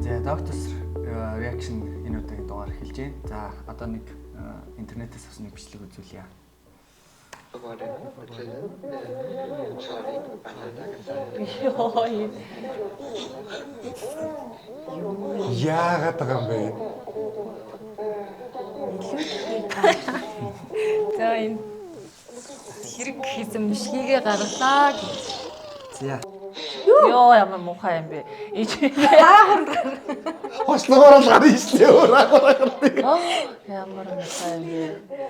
За, Doctors Reaction энэ удаагийн дугаар эхэлж байна. За, одоо нэг интернетээс авсан нэг бичлэг үзүүлье. Йоо. Яагаад байгаа юм бэ? За, энэ хэрэг хийсэн мшгийг гаргалаа гэж. За. Йоо, ямар муухай юм бэ. Ич. Хослогоор л гарна шүү дээ. Өөр агаараа гарна. Ямар муухай юм бэ.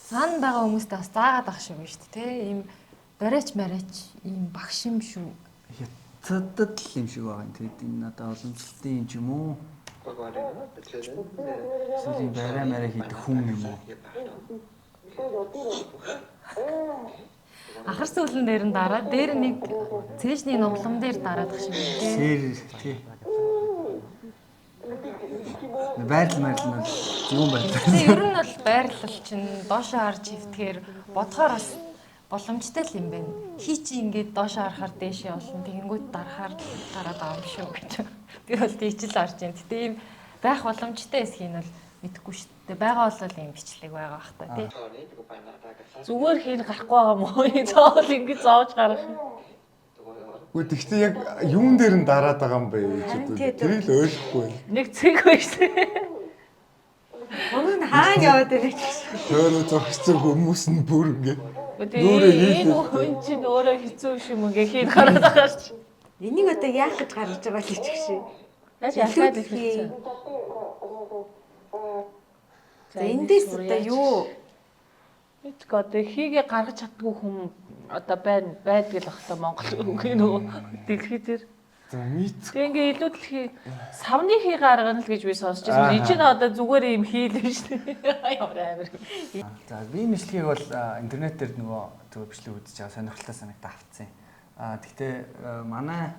Сан байгаа хүмүүстээ бас заагаад ах шиг байна шүү дээ, тэ? Ийм барайч марайч ийм багш юм шүү. Хятадд л юм шиг байгаа юм. Тэгэд энэ одоо уламжлалтын юм ч юм уу? Эсвэл ийм барай марай хийдэг хүн юм уу? Ахар сүүлэн дээр нь дараад, дээр нэг цээжний нуглам дээр дараад ах шиг байна, тэ? Сэр тий. Байрлал байрлал нь бол зөвөн байрлал. Тэгээ ер нь бол байрлал чинь доошоо харж хөвтгээр бодохоор бас боломжтой л юм байна. Хий чи ингээд доошоо харахаар дээшээ болно. Тэгэнгүүт дарахаар гараад байгаа юм шүү гэж. Би бол тийч л харж байна. Гэтэ ийм байх боломжтой эсхийг нь бол мэдэхгүй шүү дээ. Байгаа бол ийм бичлэг байгаа бах та, тий. Зүгээр хийн гарахгүй байгаа мó. Заавал ингэж зоож гаргах. Үгүй, тэгтээ яг юун дээр нь дараад байгаа юм бэ гэж Харин одоо тий, тэрийг л ойлгохгүй байна. Нэг цэг байж тээ. Хүмүүс нь хаана яваад байна ч гэсэн. Тойроо зогссон хүмүүс нь бүр ингээд Тэгээ Нүрээ энэ хийлээ. хүн чинь өөрөө хэцүү юм ингээ хийн гараад байгаа чи. Энийг одоо яах гэж гаргаж байгаа л ч гэсэн. Яаж ялгаад эхэлсэн. За, эндээс одоо юу Мэдгүй, одоо хийгээ гаргаж чаддгүй хүн одоо байна байдаг л ах та Монгол үгүй нөгөө дэлхий дээр. За, мэд. Тэгээ ингээ илүү дэлхий савны хий гаргана л гэж би сонсч байсан. Энд чинь одоо зүгээр юм хийлээ шүү дээ. Ямар амар. За, би энэ бичлэгийг бол интернет дээр нөгөө зөв бичлэг үзэж байгаа сонирхолтой санагдаа авцсан. А тэгтээ манай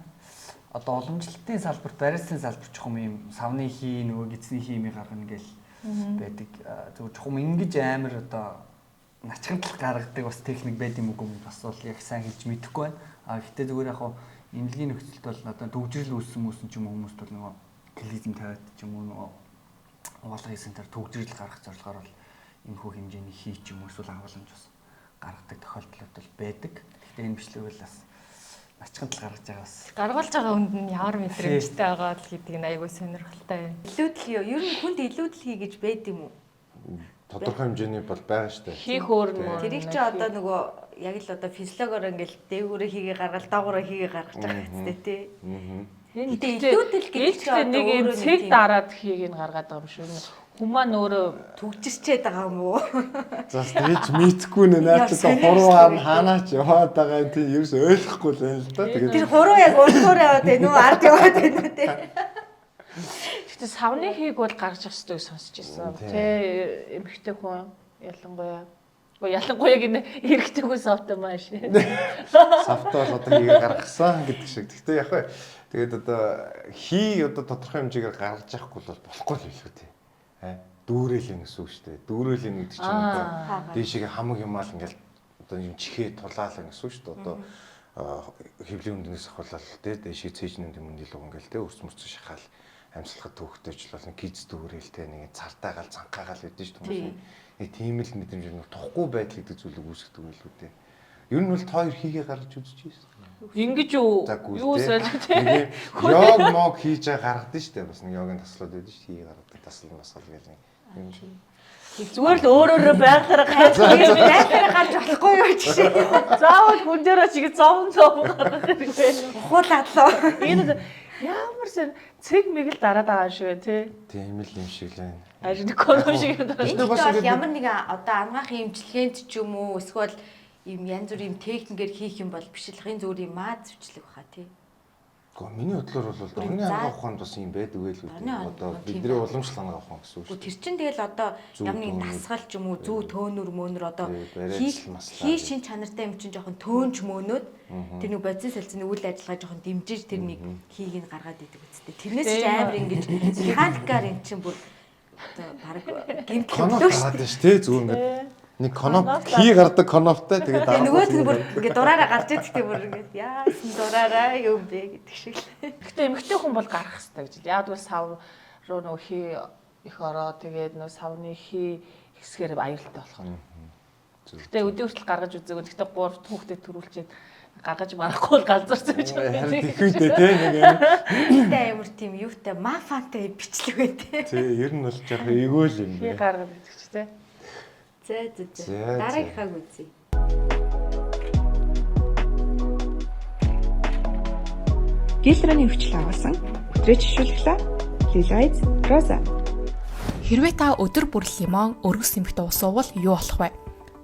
одоо уламжлалтын салбарт, барилсан салбар чухам юм савны хий, нөгөө гидсний хий юм гаргана гэл байдаг. Зөв чухам ингэж амар одоо начхантлал гаргадаг бас техник байд юм уу юм бас бол яг сайн хэлж мэдэхгүй байна. А гэхдээ зүгээр яг хуу эмнэлгийн нөхцөлд бол одоо төгжрөл үүссэн үүсэн ч юм уу хүмүүст бол нөгөө клизм тавиад ч юм уу нөгөө угаалга хийсэн тэр төгжрөл гаргах зорилгоор бол энэхүү хэмжээний хий ч юм уу эсвэл агуулмж бас гаргадаг тохиолдлууд бол байдаг. Гэхдээ энэ бичлэг бол бас начхантал гаргаж байгаа бас Гаргуулж байгаа хүнд нь ямар мэдрэмжтэй байгаа л гэдгийг нь айгүй сонирхолтой байна. Илүүдэл юу? Ер нь хүнд илүүдэл хий гэж байд юм уу? Тодорхой хэмжээний бол байгаа шүү дээ. Хийх өөр нь мөр. Тэрийг чи одоо нөгөө яг л одоо физиологоор ингээл дээгүүрээ хийгээ гаргаал, доогоороо хийгээ гаргаж байгаа хэвчтэй, тий. Энэ Гэтэ илүүдэл гэдэг чи чинь нэг одоо юм өөрөө нэг цэг тийм- дараад хийг нь гаргаад байгаа юм шүү. Хүн маань өөрөө Түгжирчээд байгаа юм уу? За, тэгэж мэдхгүй нэ наа чи Яа, хуруугаар нь хаанаач яваад байгаа юм, тийм ерөөс ойлгохгүй л байна л да. Тэр Тэгээд хуруу яг урдуур яваад байна уу? Ард яваад байна уу, тий? Гэтэ савны хийг бол гаргаж явах хэрэгтэй гэж сонсч ирсэн. Тийм. Тэ, эмэгтэй хүн ялангуяа. Гэхдээ ялангуяа гинэ эрэгтэй хүн савтай маш. Савтай бол одоо хийгээ гаргасан гэдэг шиг. Тэгтээ яг вэ. Тэгээд одоо хий одоо тодорхой хэмжээгээр гаргаж явахгүй бол болохгүй л билүү те. Аа, дүүрэл юм гэсэн үг шүү дээ. Дүүрэл юм гэдэг чинь одоо дээшээ хамаг юмаал ингээл одоо юм чихээ тулаал юм гэсэн үг шүү дээ. Одоо хэвлийн өнднөөс ахуулаад те дээшээ цээжний өнд юм илүү ингээл те өрс мөрц шахаал амьсгалахад төвхтэй ч бол нэг гиз дүүрэл те нэг цартайгаал цанхаагаал байдэн шүү дээ. Нэг тийм л мэдрэмж нэг тухгүй байдал гэдэг зүйлийг үүсгдэг юм илүү те. Ер нь бол та хоёр хийгээ гаргаж үзэж байсан. Ингэж юу За, гүйл юу те. сольж те. Нэг юм йог мог хийж байгаа гаргадаг шүү дээ. Бас нэг йогийн таслууд байдаг шүү дээ. Хийгээ гаргадаг тасал масгал гэх нэг юм. Зүгээр л өөр өөрө байглаараа гаргаж Байглаараа гарч болохгүй юу ч гэсэн. заавал хүн дээр очиж зовн зовн гаргах хэрэг байна. Ухуулаад лөө. Энэ ямар сэн цэг мэгэл дараад байгаа юм шиг байна те. Тийм л юм шиг л байна. Ажиг коном шиг юм дараад. Энэ бас бол ингээд ямар нэгэн одоо ангаахын эмчилгээнд ч юм уу эсвэл ийм янз бүрийн техникээр хийх юм бол биш л хин зүгээр юм маа зүйчлэх баха, тий. Гэхдээ миний бодлоор бол дорны анагаах ухаанд бас юм байдаг байл үү. Дорны анагаах Одоо ухаан тийм бидний байна. уламжлал анагаах ухаан гэсэн үг Гэхдээ шүү тэр чин тэгэл одоо Зүү ямар нэгэн төөнөр. дасгал ч юм уу зүү төөнөр мөөнөр одоо Тий, барайцал хийх маслаа хий гэх. шин чанартай юм чин жоохон төөнч мөөнөөд тэр нэг бодис солилцооны үйл ажиллагаа жоохон дэмжиж тэр нэг хийг нь гаргаад идэг үсттэй. Тэрнээс ч Тийм. амар ингэж механикаар эн чин бүр одоо баг дээ. гэмтэл Конол өглөө шүү гараад байна шүү дээ. Зүгээр ингээд Нэг коноп хий гардаг коноптой тэгээд Тэгээ нөгөөт нь бүр ингээд дураараа гарч идэгтэй бүр ингээд яасан дураараа юм бэ гэдэг шиг л. Гэхдээ эмэгтэй хүн бол гарах хэрэгтэй гэж. Яг тэгвэл сав руу нөгөө хий их ороо тэгээд нөгөө савны хий хэсгээр аюултай болохоор. Гэхдээ өдөө хүртэл гаргаж үзээгүй. Гэхдээ 3 хүүхдэд төрүүлчихэд гаргаж марахгүй бол галзуурсан гэж Харин байна. тэхүйдээ те нэг юм. Гэтэ амар тийм юутай мафантай бичлэг бай тээ. Тий, ер нь бол жоохон эвгүй л юм Хий байна. гаргаж гэдэг чи те. За за за. За, за. Дараагийнхааг үзье. Гилраны өвчл агуулсан өтрөөч шүлгэлээ Лилайз Роза. Хэрвээ та өдөр бүр лимон, өргөс тэмхтэй ус уувал юу болох вэ?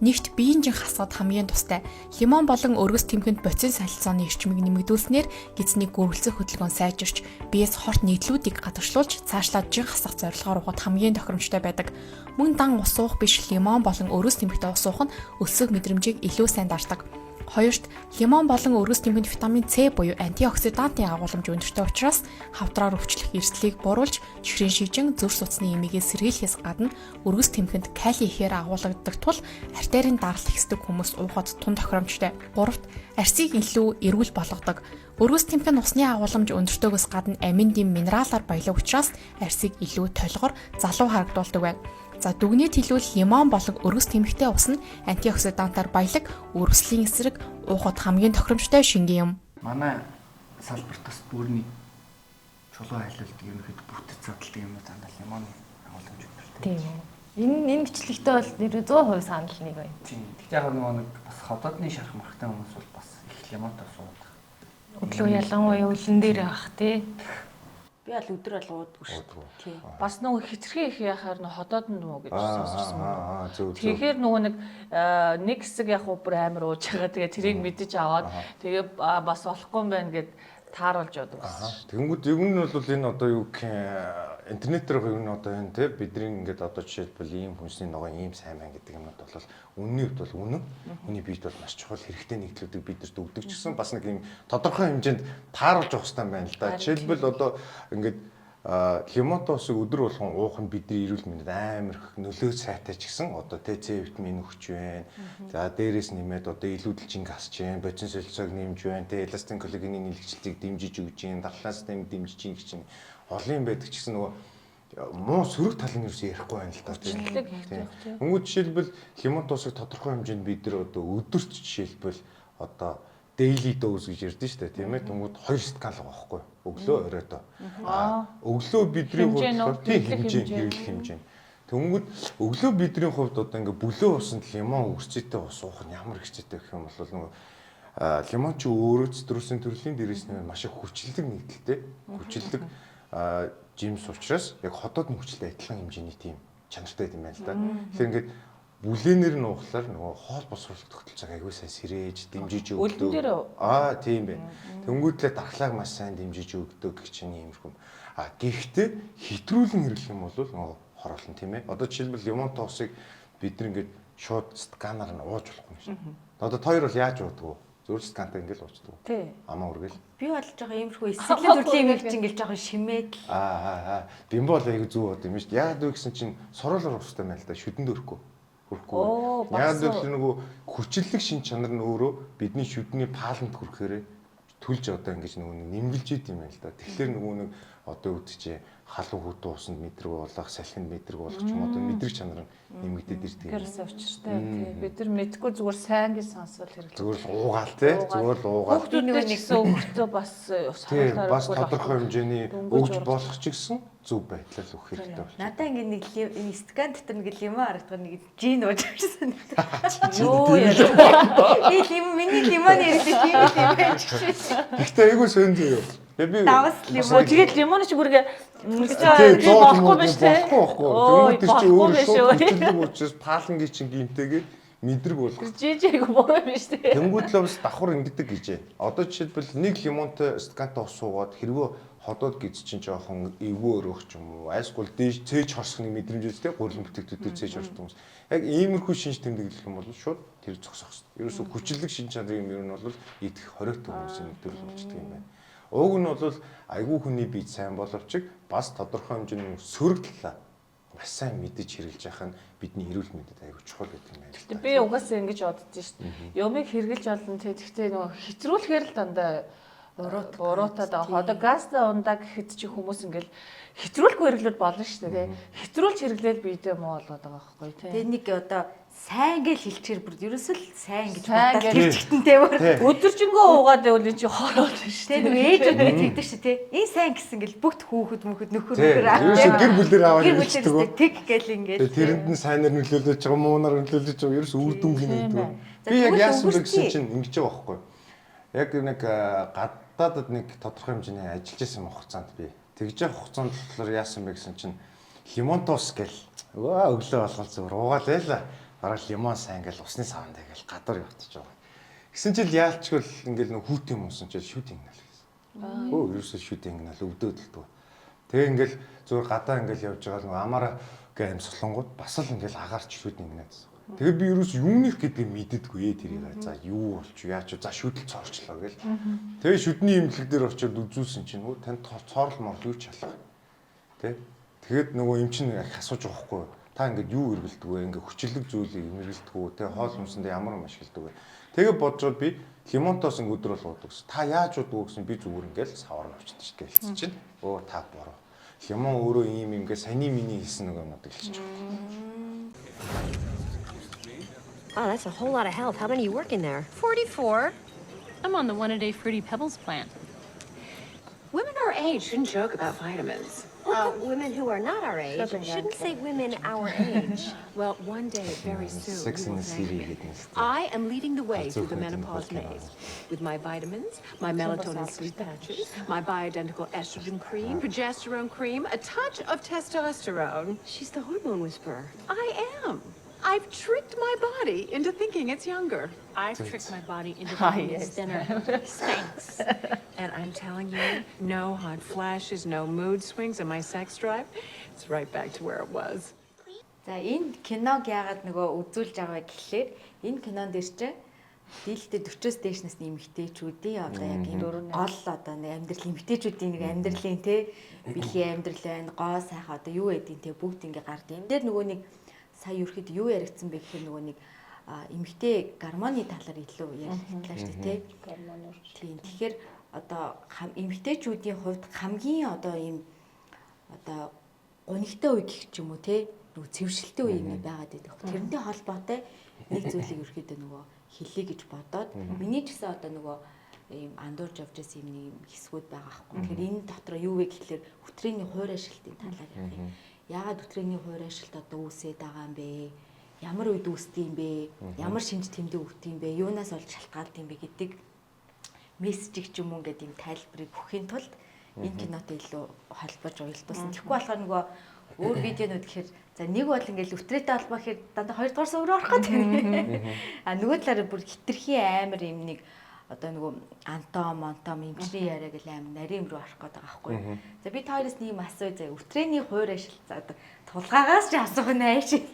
Нэгт биеийн жин хасаад хамгийн тустай. Лимон болон өргөс тэмхэнд боцин солилцооны эрчмийг нэмэгдүүлснээр гидсний гөрвөлцөх хөдөлгөөн сайжирч, биеэс хорт нийтлүүдийг гадагшлуулж, цаашлаад жин хасах зорилгоор уухад хамгийн тохиромжтой байдаг. Мөн дан ус уух биш лимон болон өргөс тэмхтэй ус уух нь өлсөх мэдрэмжийг илүү сайн дардаг. Хоёрт, лимон болон өргөс тэмхэнд витамин С буюу антиоксидантын агуулмж өндөртэй учраас хавдраар өвчлөх эрсдлийг бууруулж, чихрийн шижин, зүрх судасны эмигээ сэргийлэхээс гадна өргөс тэмхэнд кали ихээр агуулгадаг тул артерийн даралт ихсдэг хүмүүс уухад тун тохиромжтой. Гуравт, арсыг илүү эрүүл болгодог. Өргөс тэмх нь усны агуулмж өндөртөөгөөс гадна амин дэм минералаар баялаг учраас арсыг илүү толгор, залуу харагдуулдаг байна. За дүгнээд хэлбэл лимон болон өргөс тэмхтэй ус нь антиоксидантаар баялаг, өргөслийн эсрэг уухад хамгийн тохиромжтой шингэн юм. Манай салбарт бас бүрний чулуу хайлуулдаг ерөнхийдөө бүтэц задалдаг юм дандаа лимоны агуулмж өндөртэй. Тийм үү. Энэ бичлэгтэй бол нэр 100% санал нэг байна. Тийм. Тэгтээ яг нөгөө нэг бас ходоодны шарх мархтай хүмүүс бол бас их лимонтой суудаг. Өглөө ялангуяа өлөн дээр авах тий. Би бол өдөр бол уудгүй шүү. Тийм. Бас нөгөө хитрхи их яхаар нөгөө ходоод нь мó гэж сонсчихсан юм. Аа зөв зөв. Тэгэхээр нөгөө нэг нэг хэсэг яг уу бүр амар ууж байгаа. Тэгээ тэрийг мэдэж аваад тэгээ бас болохгүй юм байна гэд тааруулж явдаг бас. Тэгэнгүүт ер нь бол энэ одоо юу гэх юм интернет дээр ер нь одоо энэ те бидний ингээд одоо жишээлбэл ийм хүнсний ногоон ийм сайн байна гэдэг юмнууд бол үнний хувьд бол үнэн. Хүний биед бол маш чухал хэрэгтэй нэгдлүүдийг бидэрт өгдөг ч гэсэн бас нэг ийм тодорхой хэмжээнд тааруулж явах хэрэгтэй байна л да. Жишээлбэл одоо ингээд лимонтой усыг өдөр болгон уух нь бидний эрүүл мэндэд амар их нөлөө сайтай ч гэсэн одоо тэ С витамин өгч байна. За дээрээс нэмээд одоо илүүдэл жинг асч байна, бодис солилцоог нэмж байна, тэ эластин коллагены нийлэгчлэлийг дэмжиж өгч байна, дархлаа системийг дэмжиж байна гэж чинь олон юм байдаг ч гэсэн нөгөө муу сөрөг тал нь юус ярихгүй байна л да тийм. Өнгө жишээлбэл лимонтой усыг тодорхой хэмжээнд бид нар одоо өдөрт жишээлбэл одоо daily dose гэж ярьдэн шүү дээ тийм ээ. Тэнгүүд 2 стакан л байгаа байхгүй өглөө оройдоо. Аа өглөө бидний хувьд тийм хэмжээ хэрэглэх хэмжээ. Тэнгүүд өглөө бидний хувьд одоо ингээ бүлөө усанд лимон үрцээтэй ус уух нь ямар хэрэгцээтэй гэх юм бол нөгөө лимон чи өөрөө цитрусын төрлийн дээрээс нь маш их хүчлэг нэгдэлтэй. Хүчлэг жимс учраас яг ходоод нөхцөлтэй адилхан хэмжээний тийм чанартай юм байна л да. Тэгэхээр ингээд бүлээнэр нь уухлаар нөгөө хоол босруулах тогтолцоог аягүй сайн сэрээж, дэмжиж өгдөг. Аа тийм байна. Тэнгүүтлээ дархлааг маш сайн дэмжиж өгдөг гэх чинь иймэрхүү. А гэхдээ хэтрүүлэн хэрэглэх юм бол нөгөө хороолно тийм ээ. Одоо жишээлбэл лимонтой усыг бид нар ингээд шууд стаканаар нь ууж болохгүй юм шиг. Одоо та хоёр бол яаж уудаг вэ? Зүгээр стакантай ингээд уучдаг. Тий. Амаа үргээл. Би бол жоохон иймэрхүү эсрэглэн төрлийн юм чинь ингээл жоохон шимээд л. Аа. Бимбо бол аягүй зүг бод юм шүү дээ. Яагаад вэ гэсэн чинь сурвалаар устай байна л да. Шүдэнд өрөхгүй. Хүрхгүй. Яг л нөгөө хүчлэг шин чанар нь өөрөө бидний шүдний пааланд хүрэхээр түлж одоо ингэж нөгөө нэмгэлж идэм юм байна л да. Тэгэхээр нөгөө нэг одоо юу гэдэг чи халуун хүүтэн усанд мэдрэг болох, салхинд мэдрэг болох ч юм одоо мэдрэг чанар нь нэмэгдээд ирдэг юм. Тэрс учиртай тий. Бид нар мэдгүй зүгээр сайн гэж сонсвол хэрэглээ. Зүгээр л уугаал тий. Зүгээр л уугаал. Хүүхдүүдтэй ч гэсэн өгөхдөө бас саруулаар бас тодорхой хэмжээний өгж болох ч гэсэн зөв байдлаар л өгөх хэрэгтэй байна. Надаа ингэ нэг стакан дотор нэг лимон харагдах нэг жин ууж авчихсан. Юу яа. Би лимон миний лимон хэрэглээ тийм юм байж шээ. Гэхдээ айгүй сонь зөө. Тэгээ би Давс лимон. Тэгээд лимон чи бүргээ ингэж болохгүй биш те. Болохгүй байхгүй. Тэнгүүд тэр чи өөрөө шууд хүчлэг учраас паалангийн чинь гимтэйгээ мэдрэг болох. Жижиг буруу биш те. Тэнгүүд л бас давхар ингэдэг гэж. Одоо жишээлбэл нэг лимонтой стакантай ус суугаад хэрвээ ходоод гиз чинь жоохон эвгүй өрөөх ч юм уу. Айсгуул дээш цээж хорсохны мэдрэмжээс те гурилан бүтээгдэхүүнээр цээж хорсдог хүмүүс. Яг иймэрхүү шинж тэмдэглэх юм бол шууд тэр зогсоох хэрэгтэй. Ерөөсө хүчлэг шинж чанарын юм ер нь бол идэх хориотой хүмүүсийн нэг төрөл болчдөг юм байна. Уг нь бол айгүй хүний бие сайн боловч бас тодорхой хэмжээний сөрөг талаа маш сайн мэдэж хэрэглэж явах нь бидний эрүүл мэндэд аягүй чухал гэдэг юм байна. Гэтэ би угаасаа ингэж боддоо шүү дээ. Юмыг хэрэглэж олон тий. Гэхдээ нөгөө хэтрүүлэхээр л дандаа буруутаад байгаа. Одоо газтай ундаа гэхэд чи хүмүүс ингээл хэтрүүлэхгүй хэрэглүүл болно шүү дээ тий. Хэтрүүлж хэрэглээл биедээ муу болгоод байгаа байхгүй тий. Тэгээ нэг одоо сайн гэж хэлчихэр бүр ерөөсөө л сайн гэж Сайн бодоод гэж. тэр чигтэн те бүр. Өдөржингөө уугаад байвал энэ чи хороод шүү Тэ дээ. нэг ээжүүд нэг тэгдэг шүү те. Энэ сайн гэсэн гэл бүгд хүүхэд мөхөд нөхөр Тий, нөхөр аа, ерөөсөө те. гэр бүлээр аваад Гэр ирчихдэг бүлээр үү? тэг гэл ингээд. Тэгээ тэрэнд нь сайнаар нөлөөлөж байгаа, муунаар нөлөөлөж байгаа ерөөс үр дүн гинэ Тийм гэдэг. байна. За, Би яг тэгвэл яасан бэ гэсэн өнгөрсөн. чинь ингэж байгаа байхгүй. Яг нэг гадаадад нэг тодорхой хэмжээний ажиллаж исэн хугацаанд би тэгж явах хугацаанд болохоор яасан бэ гэсэн чинь лимон тус гэл өө өглөө болгол зүгээр уугаал байла. Бараг лимон сайн гэл усны саванд гэл гадуур явчихж байгаа. Гэсэн чил яалчгүй л ингээл нэг хүүтэн юм уусан чил шүд ингэнэл гэсэн. Өө ерөөсөө шүд ингэнэл өвдөөдөлдөө. Тэгээ ингээл зүгээр гадаа ингээл явж байгаа л нөгөө амаараа гэ амьсгалангууд бас л ингээл агаарч шүд ингэнэ гэсэн. Тэгээ би ерөөс юуных гэдгийг мэддэггүй тэрийг. За юу болч яач за шүдэл цоорчлоо гэл. Тэгээ шүдний имлэг дээр очиод үзүүлсэн чинь өө танд цоорл морл юу ч алах. Тэ? Тэгээд нөгөө юм чинь их асууж байгаа хгүй. Та ингээд юу эргэлдэг вэ? Ингээд хүчлэг зүйлийг эргэлдэг үү? Тэ хоол хүнсэндээ ямар юм ашигладаг вэ? Тэгээ бодож би лимонтоос ингээд өдөр бол уудаг гэсэн. Та яаж уудаг вэ гэсэн би зүгээр ингээд савар авчдаг шүү дээ хэлсэн чинь. Өө та буруу. Лимон өөрөө ийм юм ингээд саяны миний хэлсэн нэг юмнуудыг хэлчих. Oh, that's a whole lot of help. How many you working there? 44. I'm on the one a day Fruity Pebbles plan. Women our age shouldn't joke about vitamins. Women who are not our age shouldn't say women our age. Well, one day, very soon, Sex you in will the thank City me. гэдэг нь шүү дээ. I am leading the way through the Зөвхөн тийм menopause кино. maze with my vitamins, my melatonin sleep patches, my bioidentical estrogen cream, progesterone cream, a touch of testosterone. She's the hormone whisperer. I am. I've tricked my body into thinking it's younger. I've tricked my body into Ah, thinking yes. it's thinner. Thanks. And I'm telling you, no hot flashes, no mood swings, and my sex drive, it's right back to where it was. За энэ киног яагаад нөгөө үзүүлж байгаа вэ гэхлээр энэ кинон дээр чинь дийлэлтэй 40-оос дээш насны эмэгтэйчүүдийн одоо яг ийм гол одоо нэг амьдрал эмэгтэйчүүдийн нэг амьдралын те бэлгийн амьдрал байна, гоо сайхан одоо юу гэдгийг те бүгд ингээ гард. Энэ дээр нөгөө нэг сая ерхэд юу яригдсан бэ гэхээр нөгөө нэг эмэгтэй гармоны талаар илүү яригдлаа шүү дээ те. Тийм. Тэгэхээр одоо эмэгтэйчүүдийн хувьд хамгийн одоо ийм одоо гунигтай үе гэх ч юм уу те нөгөө цэвэршилтэй үе юм байгаад байдаг. Тэрнтэй холбоотой нэг зүйлийг ерөөхдөө нөгөө хэлье гэж бодоод миний ч гэсэн одоо нөгөө ийм андуурж явж байсан юм нэг юм хэсгүүд байгаа хгүй. Тэгэхээр энэ дотор юу вэ гэхлээр үтрээний хуур ашиглалтын талаар ярих юм. Яагаад үтрээний хуур ашиглалт одоо үүсээд байгаа юм бэ? Ямар үед үүсдэг юм бэ? Ямар шинж тэмдэг өгдөг юм бэ? Юунаас олж шалтгаалдаг юм бэ гэдэг мессежийг ч юм уу ингээд юм тайлбарыг өгөхийн тулд энэ кинотой илүү холбож уялдуулсан. Тэгэхгүй болохоор нөгөө өөр видеонууд гэхээр за нэг бол ингээд үтрээтэй холбоо гэхээр дандаа хоёрдугаар сувг руу орох гэдэг. А нөгөө талаараа бүр хитрхи амар юм нэг одоо нөгөө антом, монтом эмчний яриа гэл амар нарийн юм руу орох гээд байгаа байхгүй. За би та хоёроос нэг юм асууя заяа. Үтрээний хуур ашил за одоо тулгаагаас ч асуух нь ааш тий.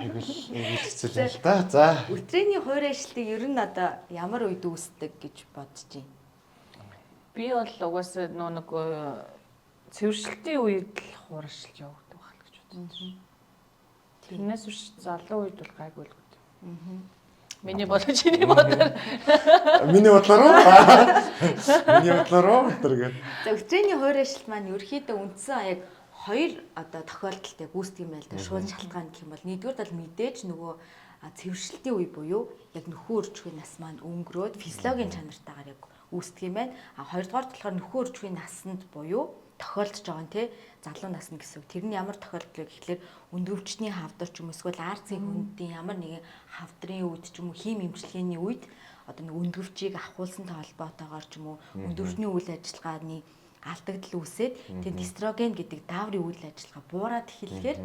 Айгуул айгуул хэцүү юм л да. За. Үтрээний хуур ажилтыг ер нь одоо ямар үед үүсдэг гэж бодож байна? Би бол угаасаа нөө нэг цэвэршилтийн үед л хуурашилж явагддаг байх л гэж бодож байна. Тэрнээс биш залуу үед бол гайгүй л гэдэг. Миний бодлоо чиний бодлоор. Миний бодлоор уу? Миний бодлоор уу? Тэр гээд. За өтрээний хуур ажилт маань ерөөхдөө үндсэн яг хоёр одоо тохиолдолд яг үүсдэг юм байна л да. Шууд шалтгаан гэх юм бол нэгдүгээр бол мэдээж нөгөө цэвэршилтийн үе буюу яг нөхөн өрчгийн нас маань өнгөрөөд физиологийн чанартаагаар яг үүсдэг юм байна. А хоёрдугаар болохоор нөхөн өрчгийн насанд буюу тохиолдож байгаа нь те залуу наснд гэсэн үг. Тэр нь ямар тохиолдол вэ гэхлээр өндөвчний хавдар ч юм уу эсвэл арцгийн хүндийн ямар нэгэн хавдрын үед ч юм уу хийм эмчилгээний үед одоо нэг өндөвчийг авахулсантай холбоотойгоор ч юм уу өндөвчний үйл ажиллагааны алдагдал үүсээд тэнд эстроген гэдэг дааврын үйл ажиллагаа буураад эхлэхээр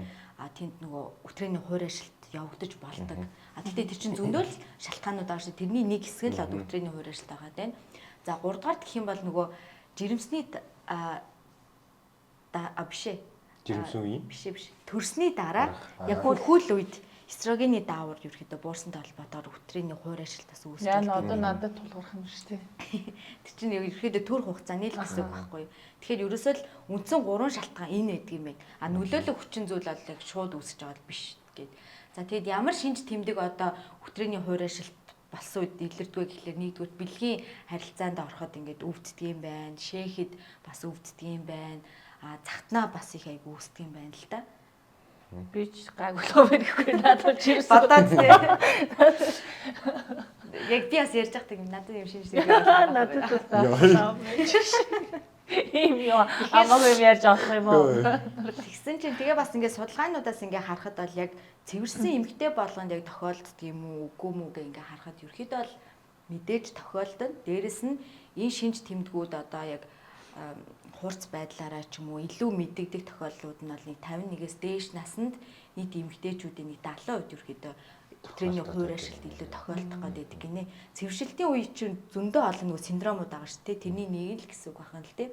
тэнд нөгөө үтрээний хуур ажилт явагдаж болдог. А тэгтээ тэр чинь зөндөө л шалтгаанууд байгаа шүү. Тэрний нэг хэсэг нь л одоо үтрээний хуур ажилт байгаа даа. За 3 дугаар гэх юм бол нөгөө жирэмсний биш ээ. Жирэмсэн үеийн? Биш ээ биш. Төрсний дараа яг хөл үед эстрогений даавар ерөөхдөө буурсантай холбоотойгоор өтрийн хуурайшилт бас үүсэж Яа одоо надад тулгарх юм шүү дээ. Тэр чинь ерөөхдөө төр хугацааны л гэсэн үг байхгүй юу. Тэгэхээр ерөөсөө л үндсэн 3 шалтгаан энэ байдаг юм байна. А нөлөөлөх хүчин зүйл бол яг шууд үүсэж байгаа бол биш гээд. За тэгэд ямар шинж тэмдэг одоо өтрийн хуурайшилт болсон үед илэрдгүй гэхлээр нэгдүгээр бэлгийн харилцаанд ороход ингээд өвддөг юм байна. Шээхэд бас өвддөг юм байна. А захтнаа бас их айгу үүсдэг юм байна л да. Би ч гайгүй л мэдэхгүй надад ч ерөөсөө бодоод тий. Яг би бас ярьж байхдаа юм надад юм шинж тэмдэг надад бас ийм юу амаагүй юм ярьж авах юм уу? Тэгсэн чинь тэгээ бас ингээд судалгаануудаас ингээд харахад бол яг цэвэрсэн эмгтэй болгонд яг тохиолддог юм уу үгүй мүү гэ ингээд харахад ерөөхдөө бол мэдээж тохиолдно. Дээрэс нь энэ шинж тэмдгүүд одоо яг хурц байдлаараа ч юм уу илүү мэдэгдэх тохиолдлууд нь бол нэг 51-ээс дээш наснд нийт эмэгтэйчүүдийн нэг 70% ерөөхдөө өтрийн хуурайшилт илүү тохиолдох гэдэг гинэ. Цэвэршилтийн үе чинь зөндөө олон нөгөө синдромууд байгаа шүү дээ. Тэрний нэг л гэсэн үг байна л дээ.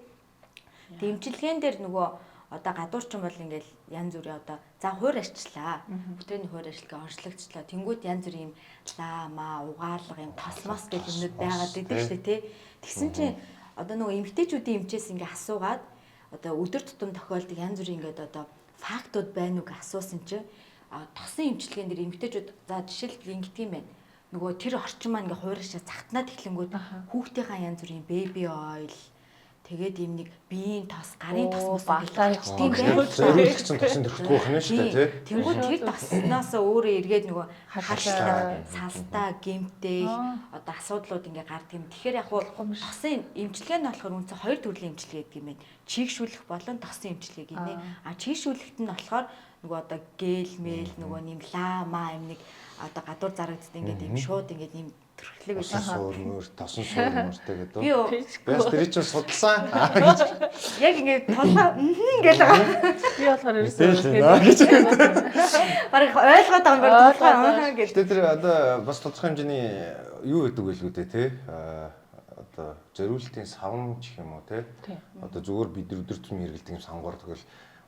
Дэмчилгээн дээр нөгөө одоо гадуурчин бол ингээл янз бүрийн одоо за хуур арчлаа. Өтрийн хуур арчилгаа онцлогдчлаа. Тэнгүүд янз бүрийн юм лаа маа угаалга юм тосмос гэх юмнууд байгаад идэг шүү дээ тий. Тэгсэн чинь одоо нөгөө эмгтээчүүдийн эмчээс ингээ асуугаад одоо өдөр тутам тохиолдог янз бүрийн ингээд одоо фактууд байна уу гэж асуусан чинь тосон эмчилгээнд дэр эмгтээчүүд за жишээлбэл ингэдэг юм байна. Нөгөө тэр орчин маань ингээ хуурашаа захтнаад эхлэнгүүд хүүхдийнхаа янз бүрийн baby oil тэгээд ийм нэг биеийн тос, гарын тос мос тийм байх. Зориулах чинь тосын төрөхдгүй байх нь шүү дээ, тий. Тэнгүүд тэр тосноос өөрөө эргээд нөгөө харшлага, салстаа, гэмтэй одоо асуудлууд ингээ гардаг юм. Тэгэхээр яг хуу тосын эмчилгээ нь болохоор үндсэн хоёр төрлийн эмчилгээ гэдэг юм байна. Чийгшүүлэх болон тосын эмчилгээ гинэ. А чийгшүүлэхт нь болохоор нөгөө одоо гээл мэйл нөгөө нэм лаа маа юм нэг одоо гадуур зарагддаг ингээд юм шууд ингээд юм төрхлөг байсан. Суурмөр, тосон суурмөртэй гэдэг. Би бас тэр чинь судалсан. Яг ингээд толгой гэл байгаа. Би болохоор ерөөсөө гэж. Бараг ойлгоод байгаа юм байна толгой гэж. Гэтэ тэр одоо бас тодорхой хэмжээний юу гэдэг вэ лүү дээ те? Одоо зориултын савн гэх юм уу те? Одоо зүгээр бид өдөр тутмын хэрэглэдэг юм сангуур тэгвэл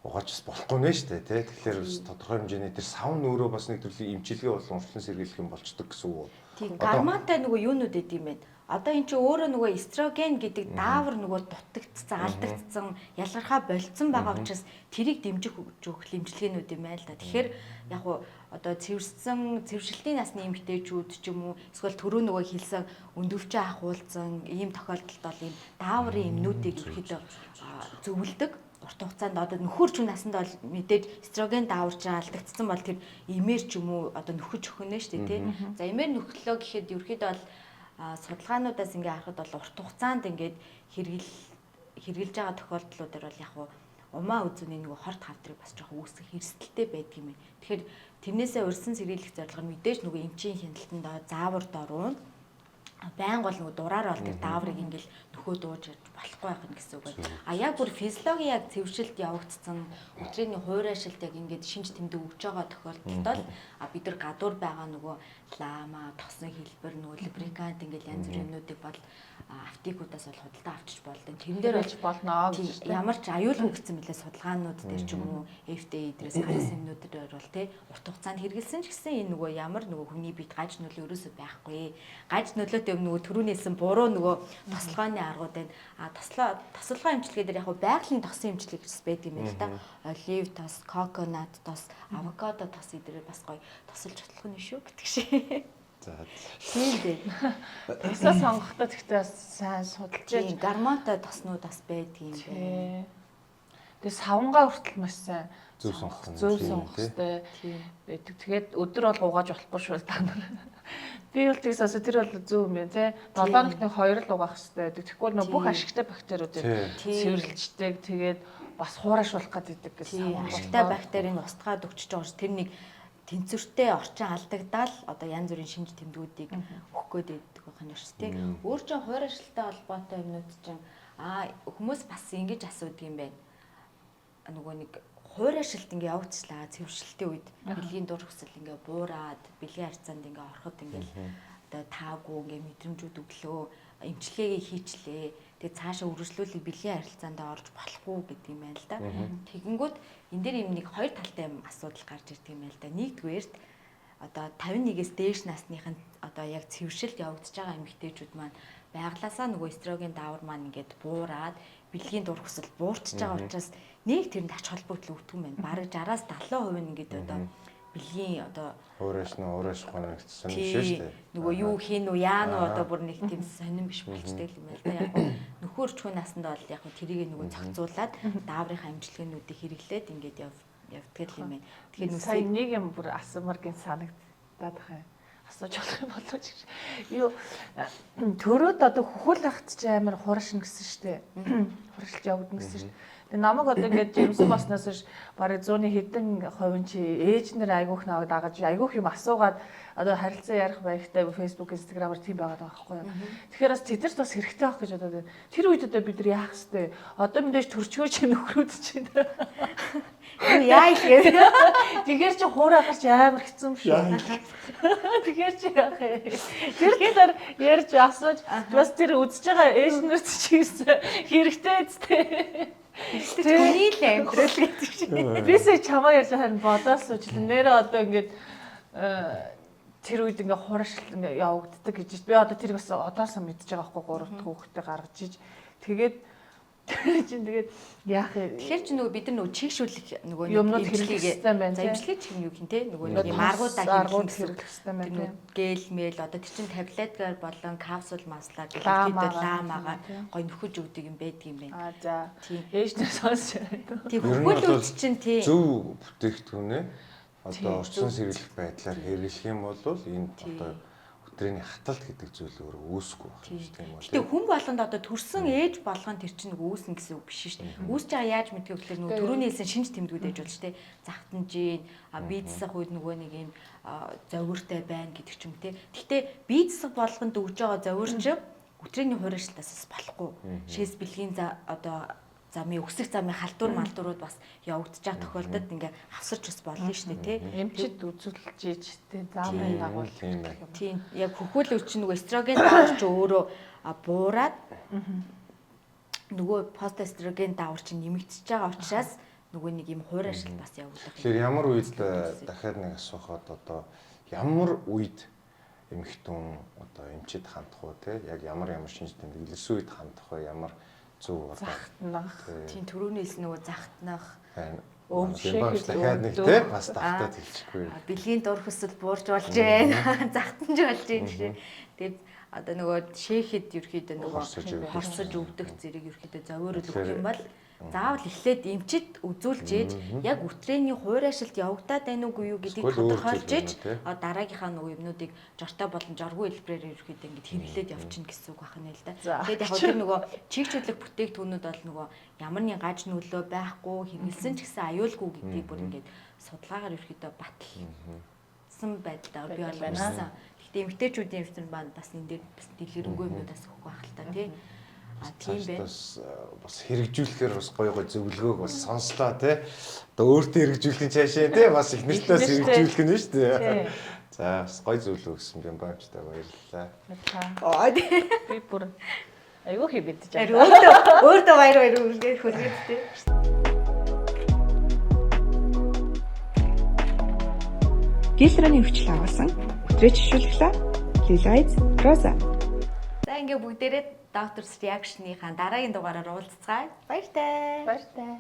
угаач бас болохгүй нэ шүү дээ тий. Тэгэхээр бас тодорхой хэмжээний тэр савн өөрөө бас нэг төрлийн эмчилгээ болон урьдчилан сэргийлэх юм болчдөг гэсэн үг. Тийм гормонтой нөгөө юунууд эд юм бэ? Одоо эн чинь өөрөө нөгөө эстроген гэдэг даавар нөгөө дутагдсан, алдагдсан, ялгархаа болцсон байгаа учраас тэрийг дэмжих өгөх эмчилгээнүүд юм байна л да. Тэгэхээр яг уу одоо цэвэрсэн, цэвэршилтийн насны эмэгтэйчүүд ч юм уу эсвэл түрүү нөгөө хэлсэн өндөвчөө ахуулсан ийм тохиолдолд бол ийм дааврын эмнүүдийг ерөөхдөө зөвлөдөг. Урт хугацаанд одоо нөхөр ч насанд бол мэдээж эстроген дааварч алдагдсан бол тэр эмээр ч юм уу одоо нөхөж өгнө шүү дээ тий. За эмээр нөхлөө гэхэд ерөөхдөө бол судалгаануудаас ингээ харахад бол урт хугацаанд ингээд хэрэглэж байгаа тохиолдлуудаар бол яг умаа үзүүний нөгөө хорт хавдрыг бас жоохон үүсгэх эрсдэлтэй байдаг юм байна. Тэгэхээр тэрнээсээ урьдчилан сэргийлэх зорилгоор мэдээж нөгөө эмчийн хяналтанд заавар доруу байн гол нөгөө дураар бол тэр дааврыг ингээл нөхөө дууж болохгүй байх нь гэсэн үг байна. А яг бүр физиологийн яг цэвэршилт явагдсан өдрийн хуурайшилт яг ингээд шинж тэмдэг өгж байгаа тохиолдолд бол бид нар гадуур байгаа нөгөө лама, тосон хэлбэр, нөгөө лубрикант ингээл янз бүрийн юмнуудыг бол аптекуудаас бол худалдаа авчиж болдог. Тэрэн дээр болж болно гэж ямар ч аюулгүй гэсэн мэлээ судалгаанууд дээр ч юм уу FDA дээрээс гарсан юмнууд дээр бол тий урт хугацаанд хэрэгэлсэн ч гэсэн энэ нөгөө ямар нөгөө хүний биед гаж нөлөө ерөөсөө байхгүй. Гаж нөлөөтэй юм нөгөө түрүүнээсэн буруу нөгөө тослогооны аргууд байна. А тослогоо эмчилгээ дээр яг байгалийн тосын эмчилгээ гэж байдаг юм байна л да. Олив тос, коконат тос, авокадо тос эдгээр бас гоё тосолж болох нь шүү гэдэг шиг. За. Тийм дээ. Тосоо сонгохдоо тэгтээ сайн судалж яаж гормонтой тоснууд бас байдаг юм байна. Тэгээ савнгаа хүртэл маш сайн зөв сонгох нь. Зөв сонгох хэрэгтэй байдаг. Тэгээд өдөр бол угааж болохгүй шүү та нар. Би бол тэгс асуу тэр бол зөв юм байна те. 7 хоногт нэг 2 л угаах хэрэгтэй байдаг. Тэгэхгүй нөө бүх ашигтай бактериудыг цэвэрлждэг. Тэгээд бас хуурайшуулах гэдэг гэсэн. Ашигтай бактерийг устгаад өгчөж байгаа ш. Тэр нэг тэнцвэртэй орчин алдагдаал одоо янз бүрийн шинж тэмдгүүдийг өгөх гээд байдаг байх нь шүү дээ. Өөр чинь хуурайшилтай холбоотой юмнууд чинь хүмүүс бас ингэж асуудаг юм байна. Нөгөө нэг хуурайшилт ингээ явагдчихлаа цэвэршилтийн үед бэлгийн дур хүсэл ингээ буураад бэлгийн харьцаанд ингээ ороход ингээл одоо таагүй ингээ мэдрэмжүүд өглөө эмчилгээгээ хийчлээ. Тэгээ цаашаа үргэлжлүүлэх бэлгийн харилцаанд орж болохгүй гэдэг юм байна л да. Тэгэнгүүт энэ дээр юм нэг хоёр талтай юм асуудал гарч ирдэг юм байна л да. Нэгдүгээрт одоо 51-ээс дээш насныхын одоо яг цэвэршилт явагдаж байгаа эмэгтэйчүүд маань байглаасаа нөгөө эстроген даавар маань ингээд буураад бэлгийн дур хүсэл буурчж байгаа учраас нэг тэрэнд ач холбогдол өгдөг юм байна. Бараг 60-аас 70% нь ингээд одоо бэлгийн одоо Өөрөөс нь өөрөөс гоног сонир шүү дээ. Нөгөө юу хийн үү яа нү одоо бүр нэг тийм сонирн биш болчтой юм байна л да. Яг нөхөр чүү насанд бол яг тэрийг нөгөө зохицуулаад дааврынхаа эмчилгээнүүдийг хэрэглээд ингээд явдаг юм байна. Тэгэхээр сая нэг юм бүр асуумар гин санагдаад байгаа юм. Асууж болох юм болоо ч гэж. Юу төрөөд одоо хөхөл ахт чи амар хурашна гэсэн штэ. Хуршилж явагдана гэсэн штэ. Тэгээ намайг одоо ингээд жирэмсэн болсноос хойш бараг 100-ны хэдэн хувь чи ээж нар айгүйх наваг дагаж айгүйх юм асуугаад одоо харилцаа ярих маягтай Facebook, Instagram-аар тийм байгаад байгаа байхгүй юу. Тэгэхээр бас тэдэрт бас хэрэгтэй байх гэж бодоод байна. Тэр үед одоо бид нар яах хэвтэй? Одоо мэдээж төрчгөө чи нөхрүүд чинь. Юу яа ихээр. Тэгэхээр чи хуурай гарч амар хэцүү юм шүү. Тэгэхээр чи яах вэ? Тэр талаар ярьж асууж бас тэр үзэж байгаа ээж нарт чи хэрэгтэй үстэй. Түүний л амьдрал гэдэг шиг. Бисээ чамаа ярьж харин бодоос суучлаа. Нэрээ одоо ингээд тэр үед ингээ хурашил ингээ явагддаг гэж би одоо тэрийг бас одоосоо мэдж байгаа байхгүй гурав дахь хүүхдээ гаргаж иж тэгээд тэр чинь тэгээд яах вэ? Тэгэхээр чи нөгөө бид нар нөгөө чигшүүлэх нөгөө нэг хэрэглэх хэрэгтэй байна. За эмчилгээ чих юм юу гин те нөгөө нэг юм аргуудаа хэрэглэх хэрэгтэй байна. Гел мэл одоо тэр чин таблеткаар болон капсул маслаар гэхэд ламагаар гой нөхөж өгдөг юм байдаг юм байна. Аа за. Ээж нар сонсч байна. Тийм хөхөл үд чинь тий. Зөв бүтээгдэхүүнээ одоо орчин сэргийлэх байдлаар хэрэглэх юм бол энэ одоо өдрийн хаталт гэдэг зүйл өөрөө үүсэхгүй байх юм тийм үү. Гэтэ хүн болгонд одоо төрсэн ээж болгон тэр чинь нөгөө үүснэ гэсэн үг биш шүү дээ. Үүсэж байгаа яаж мэдгүй гэхээр нөгөө төрөний хэлсэн шинж тэмдгүүд ээж болж тээ. Захтан жин, бие засах үед нөгөө нэг юм зовиртой байна гэдэг ч юм те. Гэтэ бие засах болгонд өгж байгаа зовир чинь өтрийн хуурайшилтаас бас болохгүй. Шээс бэлгийн одоо замын өксөх замын халдвар малдварууд бас явагдаж байгаа тохиолдолд ингээ хавсарч бас болно шүү дээ тий. Эмчит үзүүлж ийж тий зааврын дагуу тийм яг хөхөөл үе чинь нөгөө эстроген даавар чи өөрөө буураад нөгөө пост эстроген даавар чинь нэмэгдэж байгаа учраас нөгөө нэг юм хуурайшил бас явагдах. Тэгэхээр ямар үед дахиад нэг асуухад одоо ямар үед эмэгтэн одоо эмчит хандах уу тий яг ямар ямар шинж тэмдэг илэрсэн үед хандах вэ ямар зөв одоо захтнах. Тийм түрүүний хэлсэн нөгөө захтнах. Өвчшөөх дахиад нэг тий бас давтаад хэлчихгүй. Бэлгийн дур хүсэл буурч болж байна. Захтанж болж байна жишээ. Тэгээд одоо нөгөө шээхэд ерөөхдөө нөгөө хорсож өвдөх зэрэг ерөөхдөө зовиорол өгөх юм бол заавал эхлээд эмчит үзүүлж ээж яг үтрээний хуурайшилт явагдаад байна уугүй юу гэдгийг тодорхойлж ээж дараагийнхаа нөгөө юмнуудыг жортой болон жоргүй хэлбэрээр ерөөхдөө ингэж хэрэглээд явчихна гэсэн үг байна л да. Тэгээд яг тэр нөгөө чигчүүлэх бүтээгдэхүүнүүд бол нөгөө ямар нэгэн гаж нөлөө байхгүй хэрэглэсэн ч гэсэн аюулгүй гэдгийг бүр ингэж судалгаагаар ерөөхдөө баталсан байдлаар би бол уншсан. Гэхдээ эмэгтэйчүүдийн өвчин маань бас энэ дээр бас дэлгэрэнгүй юмнууд бас өгөх байх л та тий. А тийм байх. Бас хэрэгжүүлэхээр бас гоё гоё зөвлөгөөг бас сонслоо тий. Одоо өөртөө хэрэгжүүлэх нь цаашаа тий бас их нэртээс хэрэгжүүлэх нь шүү дээ. За бас гоё зөвлөгөө өгсөн юм баамчтай баярлалаа. Баярлалаа. Би бүр айгүй хий мэдэж байна. Өөртөө баяр баяр үлгээд хөлгээд тий. Гилрэний өвчл агуулсан өтрээч шүлгэлээ Лилайз Роза. За ингээ бүгдээрээ Doctor's Reaction-ийнхаа дараагийн дугаараар уулзцгаая. Баяртай. Баяртай.